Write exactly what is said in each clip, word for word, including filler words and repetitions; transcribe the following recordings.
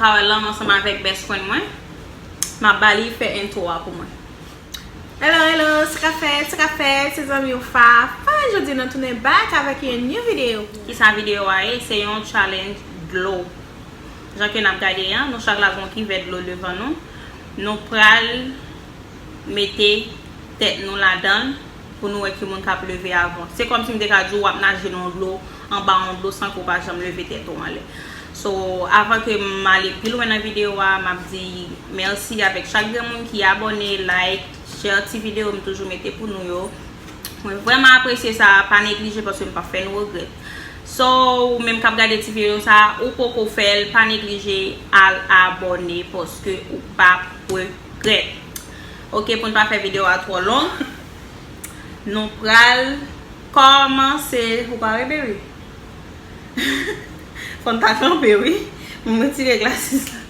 Power Lam ansanm avèk best friend mwen. M ap ba li fè intro a pou mwen. Hello, hello, sa k ap fèt, sa k ap fèt, se zanmi w Fafa. Jodi nou tounen back avèk yon new video. Kisa videyo a ye? Se yon challenge dlo. Jan ke n ap gade an, nou chak la gen yon kivè dlo devan nou. Nou pral mete tèt nou ladan l pou nou wè ki moun k ap leve avan. Se kòmsi m te ka di w w ap naje nan yon dlo, anba yon dlo san ke w pa janm leve tèt ou anlè. So, avan ke m ale pi lwen nan videyo a, m ap di mèsi avèk chak grenn moun ki abòne, like, share ti videyo m toujou mete pou nou yo. Mwen vrèman apresye sa, pa neglije paske m p ap fè nou regrèt. So, ou menm k ap gade ti videyo sa, ou poko fè l, pa neglije al abòne paske ou p ap regrèt. Ok, pou n pa fè videyo a twò long, nou pral kòmanse. Ou pare, baby? Fò n ta kanpe, wi. Mwen retire glasis la.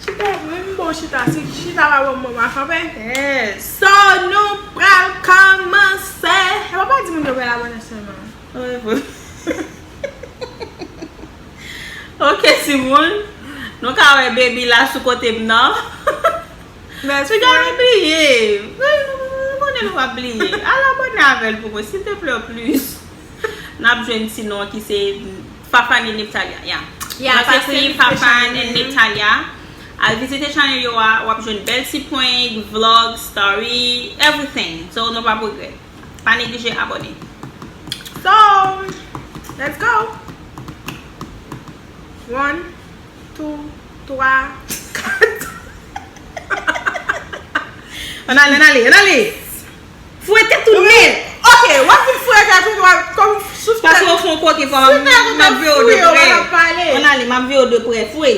Chita, menm bon chita, si chita pa bon, bon, m a kanpe. Yes. So, nou pral kòmanse. E pa, pa di moun yo pral abòne sèlman. Wi, pou Ok, timoun. Nou ka wè baby la sou kote m nan. Piga nou bliye. Nou konnen nou p ap bliye. Al abòne avè l pou mwen, silteplè, plis. N ap jwenn ti non ki se Fafan and Natalia. Ya. L ap ekri Fafan and Natalia. Al vizite channel yo a, w ap jwenn bèl ti prank, vlog, story, everything. So, nou p ap regrèt. Pa neglije abòne. So, let's go. One, two, twa, kat. Ann ale, ann ale, ann ale. Foure tèt ou nèt. Ok, w ap vin foure tèt ou, w ap kòm sou tèt. Paske w fè yon koke fò m ap veye w de prè. Ann ale, m ap veye w de prè. Foure.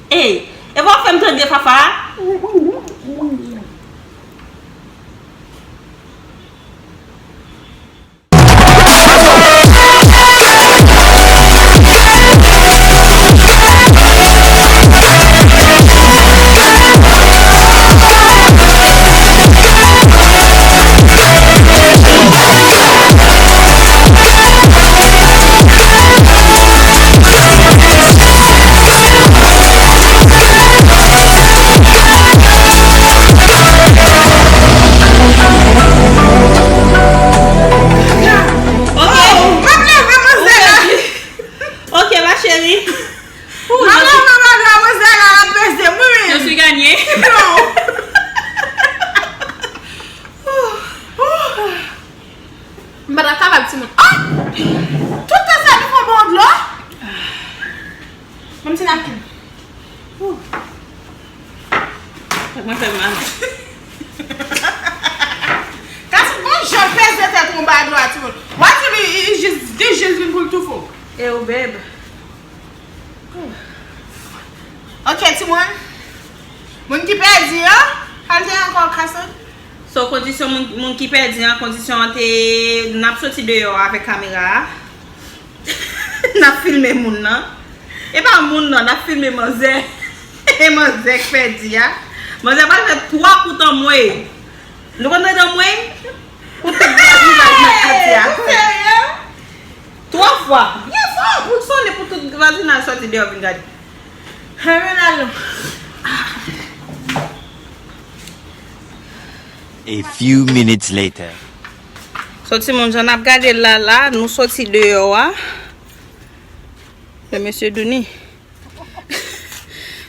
Ey, e pa w fè m tande Fafa? Ok. Ok, ma chérie. Ouh, je suis gagnée. M pa t ap kapab, timoun. Ah! Tout tan sa nou fè bon dlo? Ban m ti napkin. Ouh. Tèt mwen fè mal. Kasi bon jan l peze tèt ou anba dlo a, timoun. W a di li, li jis, li jis vin pou l toufe w. E ou, babe? Ok, timoun. Moun ki pèdi an, sa l te ye ankò, Carson? So, kondisyon moun, moun ki pèdi an, kondisyon an te, n ap soti deyò avèk kamera a. N ap filme moun nan. E pa moun nan, n ap filme manzè. E manzè k pèdi a. Manzè pral fè twa kout anmwe. Nou konn tande anmwe? Pou tout vwazin nan katye a. Ou serye? Twa fwa. Byen fò. Pou sonnen pou tout vwazinaj sòti deyò vin gade. Anmwe nan non. A few minutes later. So, timoun, jan n ap gade l la, la, nou soti deyò a. Le mesye Douni.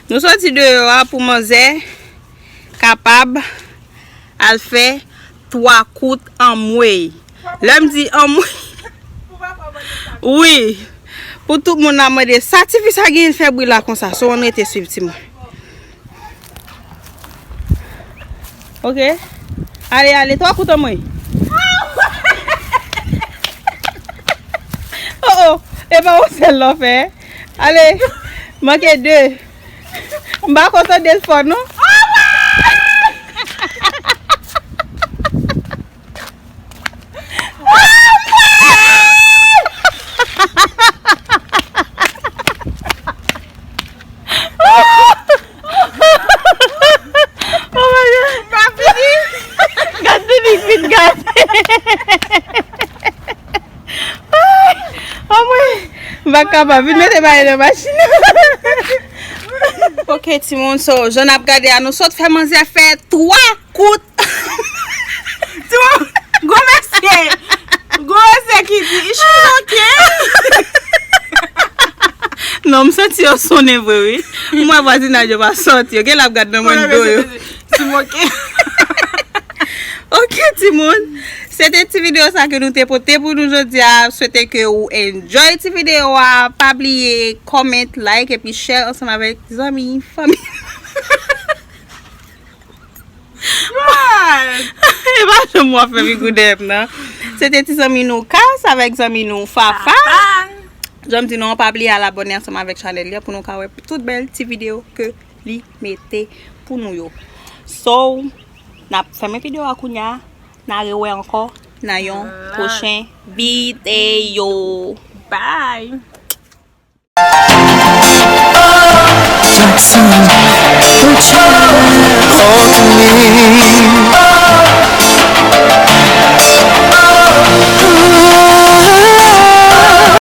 Nou soti deyò a pou manzè kapab al fè twa kout anmwey. Lè m di anmwey, wi, pou tout moun ap mande, sa tifi sa genyen fè bri la konsa? So, ann rete swiv, timoun. Ok. Ale, ale, twa kout anmwey. Oh, oh. E pa yon sèl lò fè. Ale, manke de. M pa konn tande l fò, non. Oh my God. Pa fini. Gad Douni vin gade. Anmwey. M pa kapab. Vin mete bagay nan machin. Ok, timoun, so, jan n ap gade a, nou sot fè manzè fè twa kout. Timoun, gwo mesye. Gwo mesye ki di, "She's okay." Non, m santi yo sonnen vre, wi. M wè vwazinaj yo pa sòti. Yo gen l ap gad nan mwen do yo. Timoun, ok. Ok, timoun. Se te ti videyo sa ke nou te pote pou nou jodi a. Swete ke ou enjoy ti videyo a. Pa bliye comment, like, epi share ansanm avèk zanmi, fanmi. E pa janm w ap fè figi dèyè m nan. Se te ti zanmi nou Kas avèk zanmi nou Fafa. Jan m di nou, pa bliye al abòne ansanm avèk chanèl li an pou nou ka wè tout bèl ti videyo ke li mete pou nou yo. So, n ap fèmen videyo a kounye a. N a rewè ankò nan yon pwochen videyo. Bye. Jackson, put your